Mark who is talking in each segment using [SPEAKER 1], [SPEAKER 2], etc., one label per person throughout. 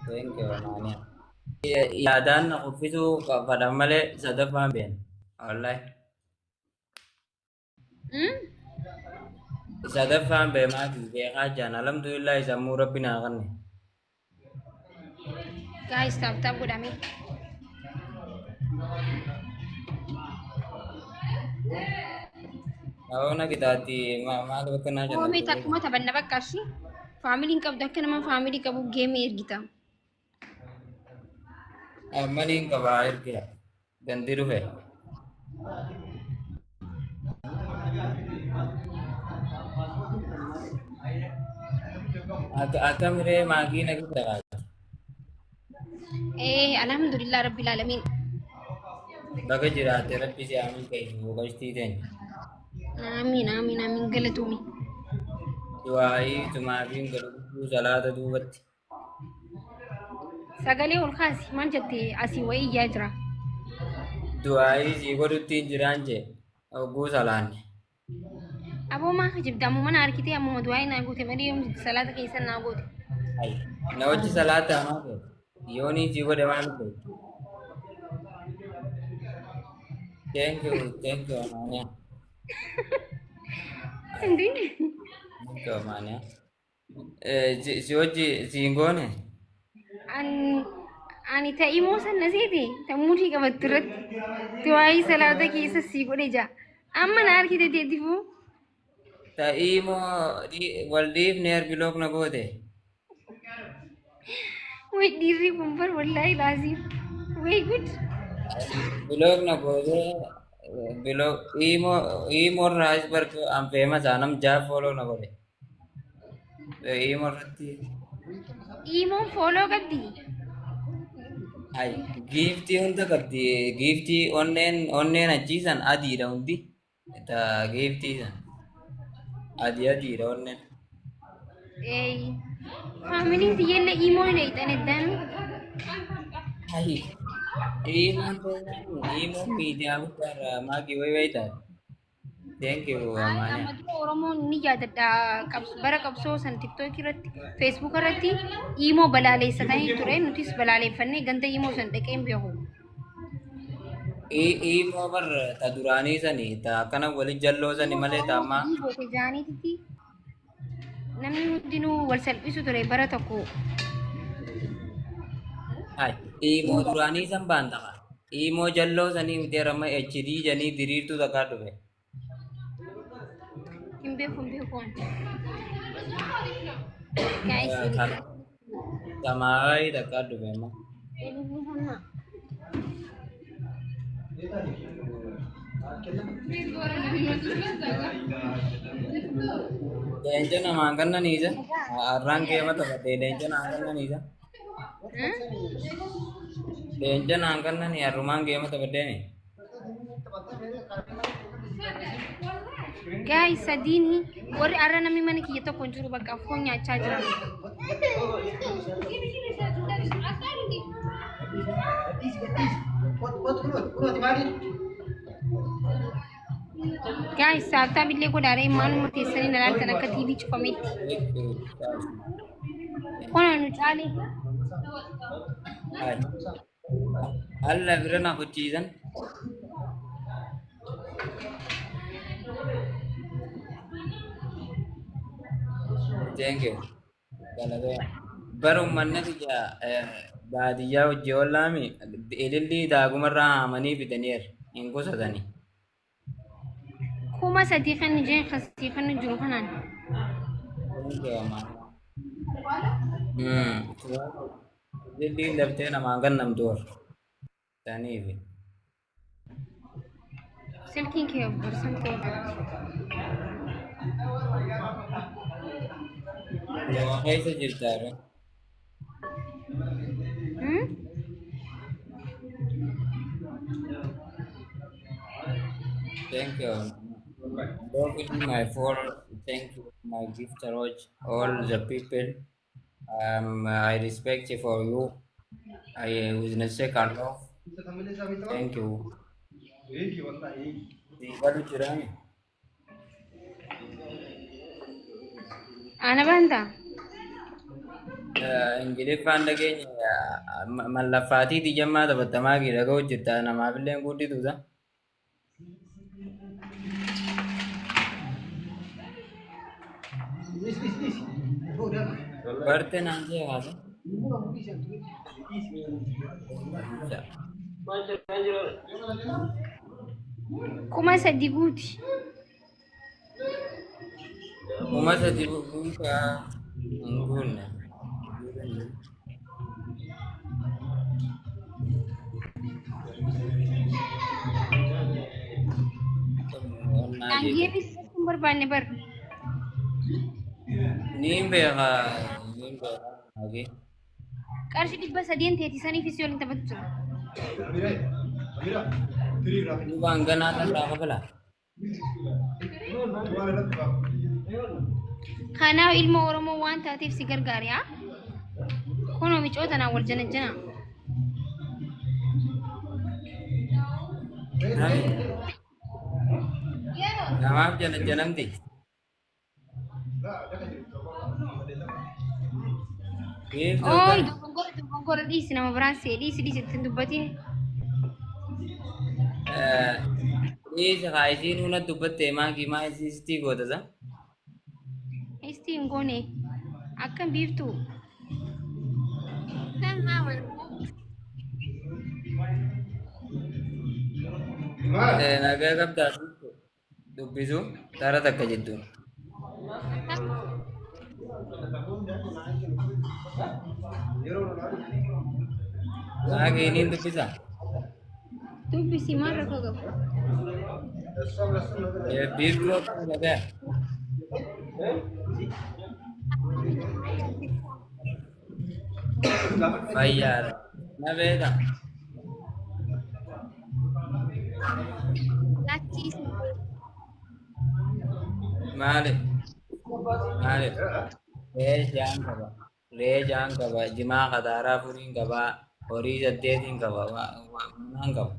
[SPEAKER 1] Thank you Amaaniyaa. Yaadaan na kuffisuu fadhan malee sadaffaan beena. Wallahi. Sadaffaan beemaa fi beekaa jaan alhamdulillah sammuu rabbi naa kanne.
[SPEAKER 2] Guys, tap tap godhame.
[SPEAKER 1] Hawana kitaatti maal bakka naa
[SPEAKER 2] Koomee
[SPEAKER 1] jannatu.
[SPEAKER 2] takkuma taphanna bakka ashi. Faamiliin qabdu akka nama faamilii qabu geemii ergita.
[SPEAKER 1] Maliin qabaa ergee gandi dhufe. Akkamiree maagii na gitaa.
[SPEAKER 2] Eh, alhamdulillah rabbil alamin.
[SPEAKER 1] Baga jiraate rabbi si aamin keessa boqochtii teenya.
[SPEAKER 2] Amiin amiin amiin galatoomi.
[SPEAKER 1] Du'aayii tumaafiin godhu salaata duubatti.
[SPEAKER 2] Sagalee ol kaasi maal jette asii wayii iyyaa jira.
[SPEAKER 1] Du'aayii sii godhutti hin jiraan jee hogguu salaanne.
[SPEAKER 2] Aboo maa kijibda ammuma na harkitee ammuma du'aayii naa goote malee yoom salaata keessa naa goote.
[SPEAKER 1] Na hojii salaata hamaa ta'e yoonii sii godhe maal ta'e. Thank you, thank you, Amaaniyaa.
[SPEAKER 2] Hindi.
[SPEAKER 1] Thank you, Amaaniyaa. Si hojii si hin goone?
[SPEAKER 2] Ani ta'ii moo san na seete tammuutii qabattu irratti du'aayii salaata keessa sii godhe jaa. Amma na harkite teetifuu.
[SPEAKER 1] Ta'ii moo wal dhiifne erbilook na goote?
[SPEAKER 2] Way dhiirri kun bar wallaahi laaziim. Way gud.
[SPEAKER 1] Block na goote block imo imo irraas barka an famous anam jaa follow na godhe. Imo irratti
[SPEAKER 2] Imoon follow qabdi.
[SPEAKER 1] Ay giiftii hunda qabdi giiftii onneen onneen achiisan adiidha hundi ta giiftii san adii adiidha onneen.
[SPEAKER 2] Ee. Faamiliin tiyyallee imoo hin eeyxan eddaan.
[SPEAKER 1] Ay imoon imoon miidiyaa guddaarraa maagii wayi wayi taate. Thank you Amaaniyaa.
[SPEAKER 2] Amma dura Oromoon ni yaadadha bara qabsoo san TikTok irratti Facebook irratti imoo balaaleessatanii ture nutis balaaleeffannee ganda imoo san dhaqee hin beeku.
[SPEAKER 1] Imoo bar ta duraanii sani ta akkana wali jalloo sani malee ta ammaa.
[SPEAKER 2] Goote jaaniititti namni hundinuu wal salphisu ture bara tokko.
[SPEAKER 1] Ay imoo duraanii san baantama. Imoo jalloo sanii miti amma HD janii diriirtuu takkaa dhufe.
[SPEAKER 2] Hin beeku hin beeku waan. Guys,
[SPEAKER 1] Samaayii takkaa dhufe amma. Leenca namaan kannaniisa. Har'aan geema taphatee leenca naan kannaniisa. Leenca naan kannanii har'umaan geema taphateeni.
[SPEAKER 2] Guys, sadiini warri arra namni mana kiyya tokko hin jiru bakka foon nyaachaa jiran. Guys, saaftaa billee godhaaree maaluma teessanii na laaltan akka TV cufametti. Kun nu caale.
[SPEAKER 1] Alla bira na hucciisan. Thank you. Galatoomaa. Bara uummanni kiyya baadiyyaa hojii ollaami ilillii daagumarraa haamanii fidaniiru. Hin qusatanii.
[SPEAKER 2] 3000 kan jeen kasii kan jiru kanaan.
[SPEAKER 1] Thank you, Amaaniyaa. Ililliin daftee namaan kennamtu warra. Saniifi.
[SPEAKER 2] Silkiin kee parsantii irratti.
[SPEAKER 1] Nama keessa jirta irra. Thank you. Love my followers. Thank you, my gifter, all the people. I respect for you. I with second love. Thank you. Galu jirani.
[SPEAKER 2] Ana baanta?
[SPEAKER 1] Ingiliffaan dhageenya mallaffaatii xiyyamaa taphattamaa dhaga'u jirta namaaf illee guddituuta. Barte naan jee haasa.
[SPEAKER 2] 3000 guuti.
[SPEAKER 1] 3000 guutaa hin guunne.
[SPEAKER 2] Naan geefis hin barbaanne bar.
[SPEAKER 1] Niin beeka niin beeka. Hagee.
[SPEAKER 2] Qarshii 300 teeti saniifis yoo hin taphatu jira.
[SPEAKER 1] Duuba hanganaa irraa kafala.
[SPEAKER 2] Kanaaf ilma Oromoo waan taateef si gargaare haa? Kunoo micoo tanaan wal janajjanaa.
[SPEAKER 1] Namaaf janajjanamti. Biiftuu
[SPEAKER 2] Ooyi
[SPEAKER 1] kana.
[SPEAKER 2] dogongora dogongora dhiisi nama biraan see dhiisi dhiisi ittiin dubbatiin.
[SPEAKER 1] Dhiisi haa isiin huna dubbatte maakii maa isiistii gootasa.
[SPEAKER 2] Istii hin goone akkam biiftuu.
[SPEAKER 1] Nagaa qabdaa dubbisu tara takka jettuun. Maakii niin dubbisa.
[SPEAKER 2] Dubbisi maal rakkoo qabu?
[SPEAKER 1] Biiftuu akkam nagaa. Fayyaadha. Na beeka. Maali? Maali? Re'ee ja'an qaba. Re'ee ja'an qaba. Jimaa kataaraa afuriin qaba. Horii saddeetiin qaba. Waan qaba.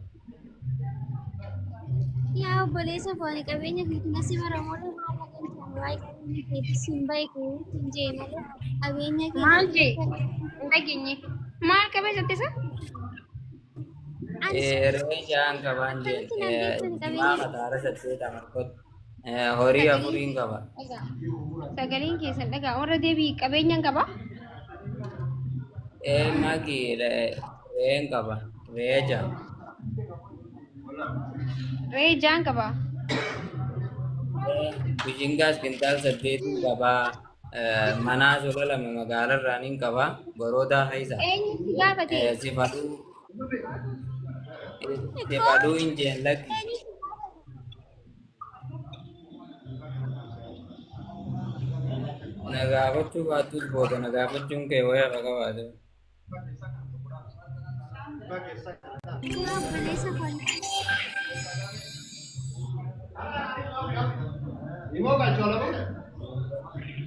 [SPEAKER 3] Yaa obboleessa fooni qabeenya keetiin asii baramoota maal agarsiisan waa'ee qabeenya keetii siin beeku hin jee malee qabeenya
[SPEAKER 2] Maal jee?
[SPEAKER 3] keetiin
[SPEAKER 2] Hin dhageenye. Maal qabeessa ittisa?
[SPEAKER 3] ani
[SPEAKER 1] Re'ee ja'an qabaan jeen.
[SPEAKER 3] akkamitti naan beektan
[SPEAKER 1] Jimaa
[SPEAKER 3] qabeenya
[SPEAKER 1] kataara saddeet amarkot. Horii
[SPEAKER 2] Sagaleen
[SPEAKER 1] afuriin qaba.
[SPEAKER 2] dhagaa. Sagaleen keessan dhagaa. Warra deebii qabeenyaan qaba?
[SPEAKER 1] Maakii re'een qaba. Re'ee ja'a.
[SPEAKER 2] Re'ee ja'an qaba.
[SPEAKER 1] Bishingaas kintaal saddeetiin qaba. Manaa sola lama magaalarraa nin qaba. Boroodaa keessa.
[SPEAKER 2] Eenyu si gaafate?
[SPEAKER 1] Sifaduu hin jeen lakki. Na gaafachuu baattus booda na gaafachuun kee wayii hafa qabaate.
[SPEAKER 3] Yaa obboleessa fooni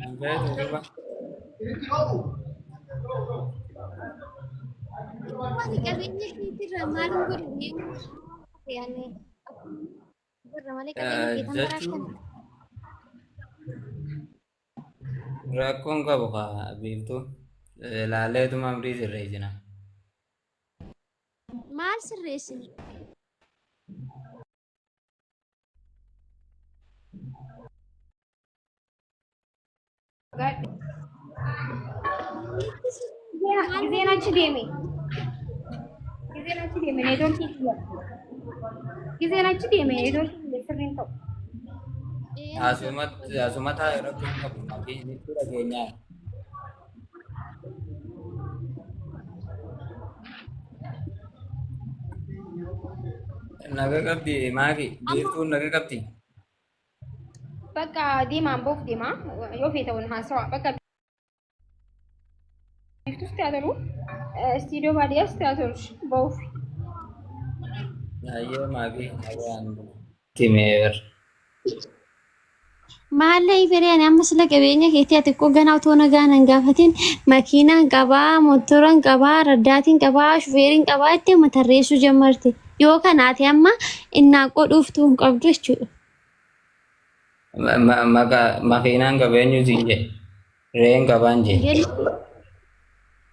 [SPEAKER 1] Hin feetu duuba.
[SPEAKER 3] Ani qabeenya keetirraa maal hin godhanne yaani irra malee qabeenya keetan
[SPEAKER 1] Jechuun
[SPEAKER 3] baraatan
[SPEAKER 1] rakkoon qabu kaa biiftuu. Laaleetuma amrii sirreessina.
[SPEAKER 3] maal sirreessine?
[SPEAKER 2] Gizeen achi deeme. Gizeen achi deeme neetwoorkii kiyya. Gizeen achi deeme neetwoorkii kiyya sirriin ta'u.
[SPEAKER 1] Asumatti asumataa rakkoon qabu maakii sitti dhageenyaa. Naga qabdi maaki biiftuun naga qabdi.
[SPEAKER 2] Bakka deemaan boof deema yoo feete wal haasawa bakka biiftus haa tolu istiidiyoo baadiyyaas haa tolu boof.
[SPEAKER 1] Ayyee maakii nagaan timeer.
[SPEAKER 3] Maallee fireen amma sila qabeenya keetii ati xiqqoo ganaa otoo nagaan hin gaafatin makiinaan qabaa, motoraan qabaa, raddaatiin qabaa, shufeeriin qabaa itti amma tarreessuu ጀመርte. Yoo kanaati amma innaa qodhuuftuu hin qabdu jechuudha.
[SPEAKER 1] Makiinaan qabeenyu siin jee. Re'een qabaan jee.
[SPEAKER 3] Jedhu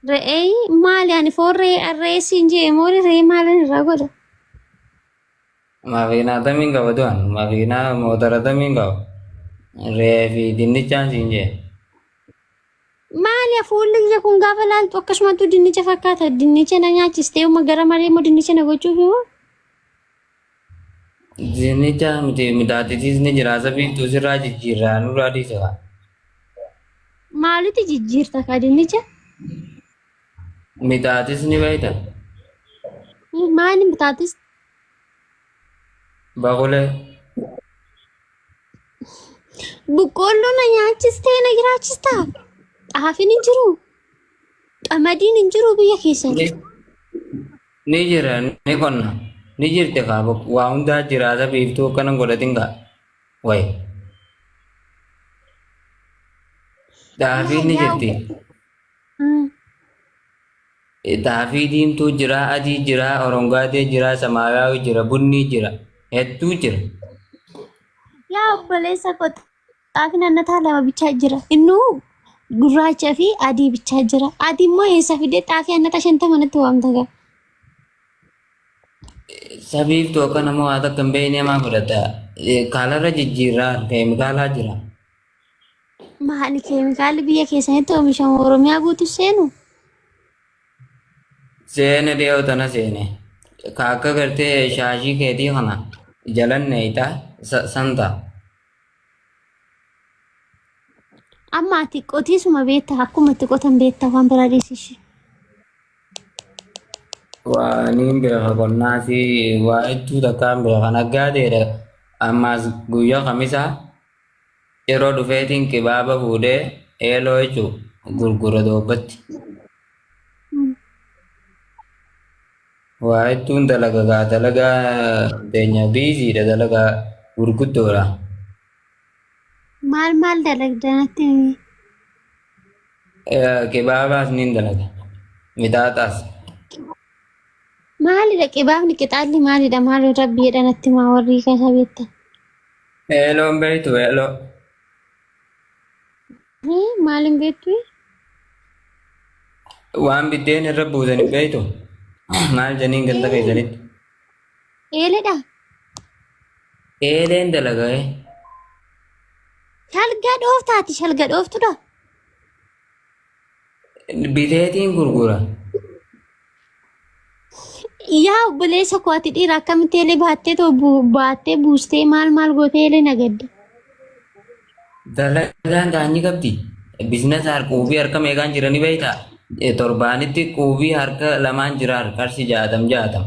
[SPEAKER 3] Re'ee maali ani foon re'ee re'ee siin jee moo re'ee maalin irraa godha?
[SPEAKER 1] Makiinaa tamiin qaba du'an. Makiinaa motora tamiin qaba. Re'ee fi dinnichaan siin jee.
[SPEAKER 3] Maali fuulli kiyya kun gaafa laaltu akkasumattuu dinnicha fakkaata. Dinnicha na nyaachistee uma gara malee immoo dinnicha na gochuuf immoo.
[SPEAKER 1] Dinnicha miti mitaatitis ni jira. Sabiiftuu sirraa jijjiirraa nurraa dhiisa.
[SPEAKER 3] Maalitti jijjiirta kaa dinnicha?
[SPEAKER 1] Mitaatis ni beekta.
[SPEAKER 3] Maali mitaatis?
[SPEAKER 1] Baqulee.
[SPEAKER 3] Boqqoolloo na nyaachistee na jiraachistaa? Xaafiin hin jiru. Qamadiin hin jiru biyya keessan.
[SPEAKER 1] Ni jira ni qonna. Ni jirti kaa waa hundaa jira sabiiftuu akkana hin godhatin kaa. Wayi. Xaafiin ni jirti. Xaafii diimtuu jira, adii jira, orongaatee jira, samaayaawii jira, bunni jira, hedduu jira.
[SPEAKER 3] Yaa obboleessa koo xaafiin annataa lama bichaa jira. Innuu gurraacha fi adii bichaa jira. Ati immoo eessa fidee xaafii annataa 50 natti waamta gaa?
[SPEAKER 1] Sabiiftuu akka nama waa takka hin beekne maa godhata. Kaalarra jijjiirraa keemikaalaa jira.
[SPEAKER 3] Maali keemikaalli biyya keessanitti oomishamu Oromiyaa guutuu seenu?
[SPEAKER 1] Seene dhiyoo tana seene. Ka akka gartee shaashii keetii kana jalan neeyta santa.
[SPEAKER 3] Amma ati qotiisuma beekta akkuma itti qotan beekta waan biraa dhiisishi.
[SPEAKER 1] Waa niin beeka qonnaa fi waa hedduu takkaan beeka naggaadeedha. Ammaas guyyaa kamisaa yeroo dhufeetiin qibaaba fuudhee eeloo jechuun gurgura doobbatti. Waa hedduun dalaga gaa dalagaa teenya biiziidha dalagaa gurguddoodha.
[SPEAKER 3] Maal maal dalagda natti himi.
[SPEAKER 1] Qibaabaas niin dalaga. Mixaaxaas.
[SPEAKER 3] Maalidha qibaabni qixaalli maalidha maal rabbi jedha natti himaa warri keessa beektan.
[SPEAKER 1] Eeloon beektu eeloo.
[SPEAKER 3] Maal hin beektu?
[SPEAKER 1] Waan biddeen irra buusan hin beektu. Maal janiin ganda keessanitti?
[SPEAKER 3] Eeledha.
[SPEAKER 1] Eeleen dalaga.
[SPEAKER 3] Shalga dhooftaati shalga dhooftudha.
[SPEAKER 1] Biteetiin gurgura.
[SPEAKER 3] Yaa obboleessa koo ati dhiira akkamitti eelee baattee too baattee buustee maal maal gootee eelee nagadda.
[SPEAKER 1] Dalagaan gaanyi qabdi. Biizinasa quubii harka meeqaan jiranii beektaa? Torbaanitti quubii harka lamaan jira qarshii 60 60.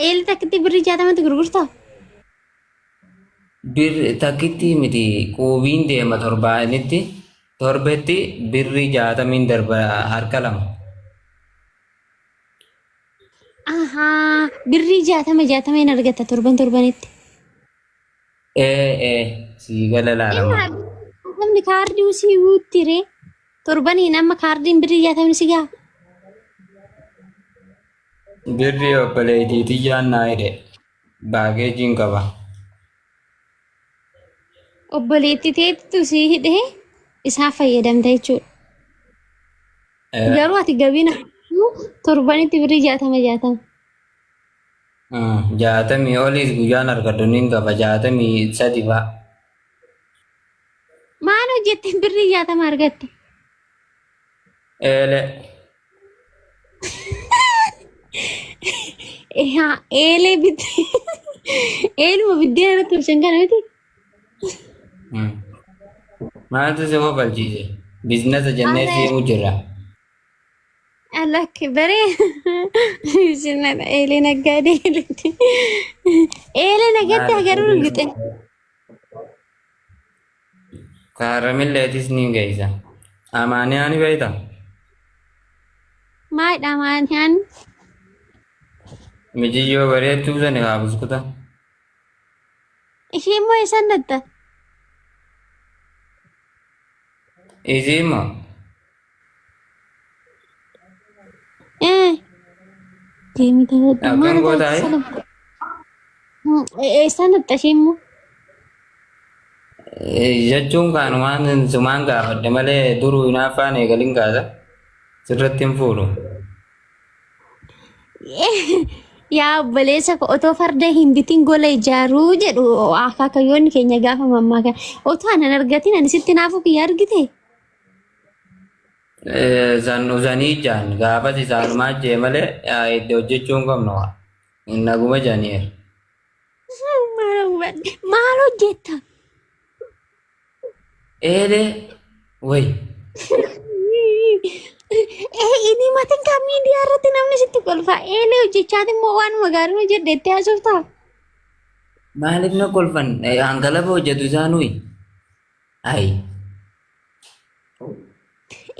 [SPEAKER 3] Eelee takkitti birrii 60tti gurgurtaa?
[SPEAKER 1] Bir takkitti miti quubiin deema torbaanitti torbetti birrii 60n darba harka lama.
[SPEAKER 3] Ahaa birrii 60 60 hin argatta torban torbanitti.
[SPEAKER 1] Ee sii gala laalama.
[SPEAKER 3] Namni kaardii sii guutti ree torbaniin amma kaardiin birrii 60 si gaha.
[SPEAKER 1] Birrii obboleettii tiyyaan naa hidhe baageejiin qaba.
[SPEAKER 3] Obboleettii teettu sii hidhee isaa fayyadamta jechuudha. Garuu ati gabiin torbanitti birrii 60 60.
[SPEAKER 1] 60 oliis guyyaan argadhu niin qaba 63 fa'a.
[SPEAKER 3] Maal hojjette birrii 60 argatte?
[SPEAKER 1] Eelee.
[SPEAKER 3] Haa eelee bitte eeluma biddeen irratti tolchan kana miti.
[SPEAKER 1] Maaltu si kofalchiise? Biizinasa jennee siimuu jirra.
[SPEAKER 3] Alakki baree isin eelee naggaadee eeletti. Eelee nagatti agaruu lixe.
[SPEAKER 1] Kaaramilleetis ni geessa. Amaaniyaa ni beektaa?
[SPEAKER 3] Maalidha amaaniyaan?
[SPEAKER 1] Mijiyyoo bareedduu sani haa buskuta.
[SPEAKER 3] Ishee immoo eessan natta?
[SPEAKER 1] Isii immoo
[SPEAKER 3] Deemi taphadhu.
[SPEAKER 1] Akkam
[SPEAKER 3] Maal
[SPEAKER 1] goota
[SPEAKER 3] taate? Eessan natta ishee immoo?
[SPEAKER 1] Jechuun kaanumaan sumaan gaafadhe malee duruu hinaaffaan eegalin kaasa. Sirratti hin fuudhu.
[SPEAKER 3] Yaa obboleessa koo otoo farda hin bitin gola ijaaruu jedhu akaakayyoonni keenya gaafa mammaaka. Otoo anan argatin ani sitti naafuu kiyya argite.
[SPEAKER 1] San usanii jaan gaafas isaanumaa jee malee itti hojjechuu hin qabnu. Naguma jaaniir.
[SPEAKER 3] Maal hubadhe? Maal hojjetta?
[SPEAKER 1] Eelee wayi.
[SPEAKER 3] Ee inni matiin kan miidiyaa irratti namni sitti kolfa. Eelee hojjechaati immoo waanuma gaarii hojjedhe itti haasoftaa.
[SPEAKER 1] Maaliif na kolfan? Hangalaba hojjetu isaanuyi. Ayi.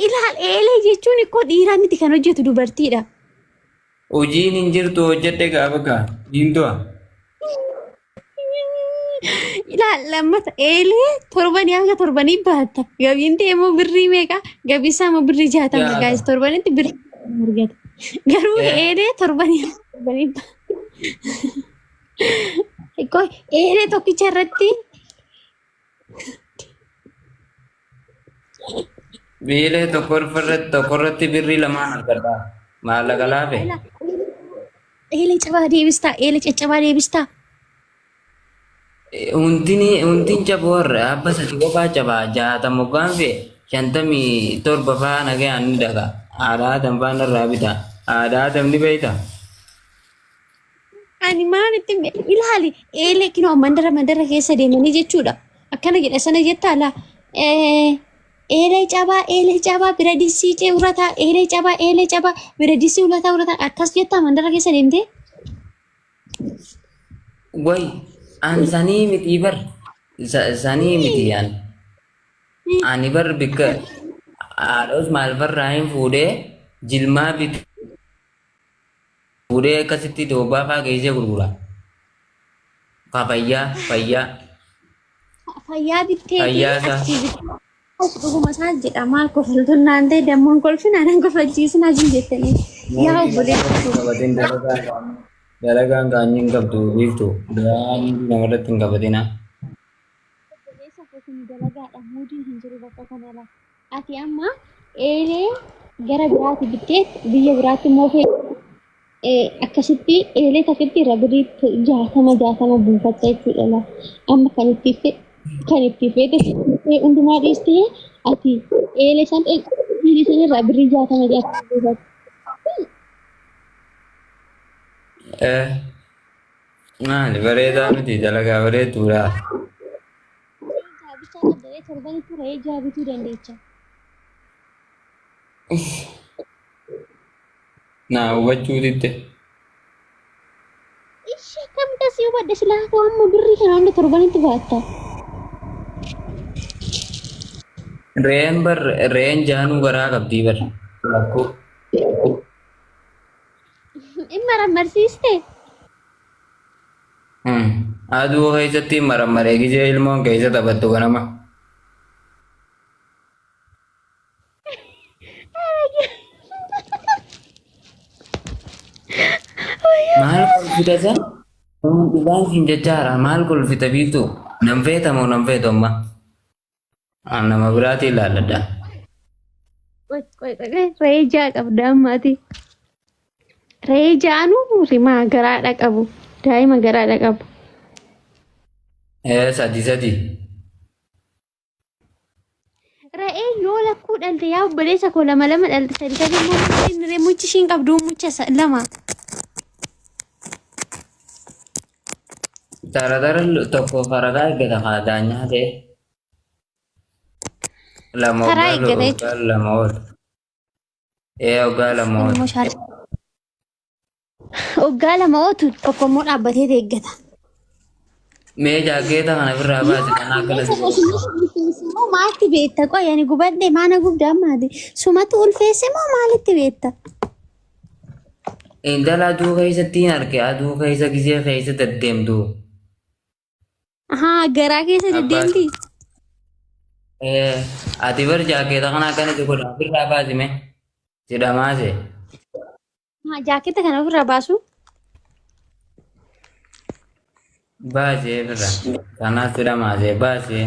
[SPEAKER 3] Ilaal eelee jechuun ikkoo dhiiraa miti kan hojjetu dubartiidha.
[SPEAKER 1] Hojiin hin jirtu hojjedhe gaafa gaa. Diimtu'a.
[SPEAKER 3] Ilaal lammata eelee torbanii hanga torbanii baatta. Gabiin ta'e immoo birrii meeqa? Gabii isaa immoo birrii 60
[SPEAKER 1] Jaatama.
[SPEAKER 3] gaayis torbanitti birrii 60 argata. Garuu eelee torbanii hanga torbanii baatta. Qoy eelee tokkicha irratti
[SPEAKER 1] Biilee tokko irratti tokko irratti birrii lamaan argadha. Maallaqa laafe.
[SPEAKER 3] Eelee cabaa deebistaa, eelee caccabaa deebistaa.
[SPEAKER 1] Hundini hundin caboo warra abba sadi qofaa cabaa 60 hoggaan fe'e 57 faa nagayaan ni dhaga. Haadha Adam faa narraa bita. Haadha Adam ni beeyta.
[SPEAKER 3] Ani maal itti ilaali eelee kinoo mandara mandara keessa deemanii jechuudha. Akkana jedha sana jettaa laa. Eelee cabaa eelee cabaa bira dissii cee urataa eelee cabaa eelee cabaa bira dissii ulataa urataa akkas jettaa mandara keessa deemtee.
[SPEAKER 1] Way an sanii miti bar. Sanii miti an. Ani bar bikka haadha maal barraa hin fuudhee jilmaa bitu. Fuudhee akkasitti doobbaa faa geessee gurgura. Ka fayyaa fayyaa.
[SPEAKER 3] Fayyaa bitteeti
[SPEAKER 1] Fayyaa isaa.
[SPEAKER 3] achii bittee as dhuguma isaa jedha maal kofaltuun naan ta'e dammoon kolfinaa nan kofalchiisinaa jin jettanii yaa obboleessa koo.
[SPEAKER 1] Qabatin dalagaan dalagaan qaanyii hin qabdu biiftu. Dalagaan namarratti hin qabatina.
[SPEAKER 3] Obboleessa koo kun dalagaadha muudiin hin jiru bakka kanarra. Ati amma eelee gara biraati bittee biyya biraatti immoo akkasitti eelee takkitti irra birrii 60 60 buufatta jechuudha laa. Amma kan itti kan itti feete hundumaa dhiistee ati eelee san eelee san irraa birrii 60 60 buufatta.
[SPEAKER 1] Maali bareedaa miti dalagaa bareedduudha.
[SPEAKER 3] Jaabichaa qabdee torbanitti re'ee jaha bituu dandeecha.
[SPEAKER 1] Naa hubachuu didde.
[SPEAKER 3] Ishee akkamitti asii hubadhe silaa koo amma birrii kana hunda torbanitti baatta.
[SPEAKER 1] Re'een bar re'een jaanuu garaa qabdii bar. Lakkuu.
[SPEAKER 3] In marammarsiiste.
[SPEAKER 1] Aduu keessatti marammaree gizee ilmoon keessa taphattu ganama. Maal kolfita san? Dhugaan siin jechaara. Maal kolfita biiftuu? Nan feeta moo nan feetu amma? An nama biraatii ilaalladha.
[SPEAKER 3] Qoy qoy qoy qoy re'ee ja'a qabda amma ati. Re'ee ja'anuu rimaa garaadha qabu. Daa'ima garaadha qabu.
[SPEAKER 1] Ee sadi sadi.
[SPEAKER 3] Re'ee yoo lakkuu dhalte yaa obboleessa koo lama lama dhalte sadi sadi immoo muchi re'ee muchi ishiin qabdu mucha lama.
[SPEAKER 1] Tara tara tokko faragaa eeggata haa daanyaa ta'e. Lama
[SPEAKER 3] Karaa
[SPEAKER 1] hoggaa
[SPEAKER 3] eeggata jechuudha.
[SPEAKER 1] hoggaa lama oolu. Ee hoggaa lama
[SPEAKER 3] Kun
[SPEAKER 1] oolu.
[SPEAKER 3] immoo shaar. Hoggaa lama ootu tokko immoo dhaabbatee eeggata.
[SPEAKER 1] Mee jaakkeeta kana ofirraa baasi kan akkana si godhu.
[SPEAKER 3] Moo maalitti beekta? Qoy ani gubadhe maana gubda ammaati. Sumatu ulfeesse moo maalitti beekta?
[SPEAKER 1] Intala aduu keessatti hin arge aduu keessa gisee keessa deddeemtu.
[SPEAKER 3] Ahaa garaa keessa
[SPEAKER 1] Abbaa
[SPEAKER 3] deddeemti.
[SPEAKER 1] Ee ati bar jaakkeeta kana akkana si godha ofirraa baasi mee si dhamaase.
[SPEAKER 3] Haa jaaketta kana ofirraa baasu.
[SPEAKER 1] Baasee ofirraa kanaas si dhamaase baasee.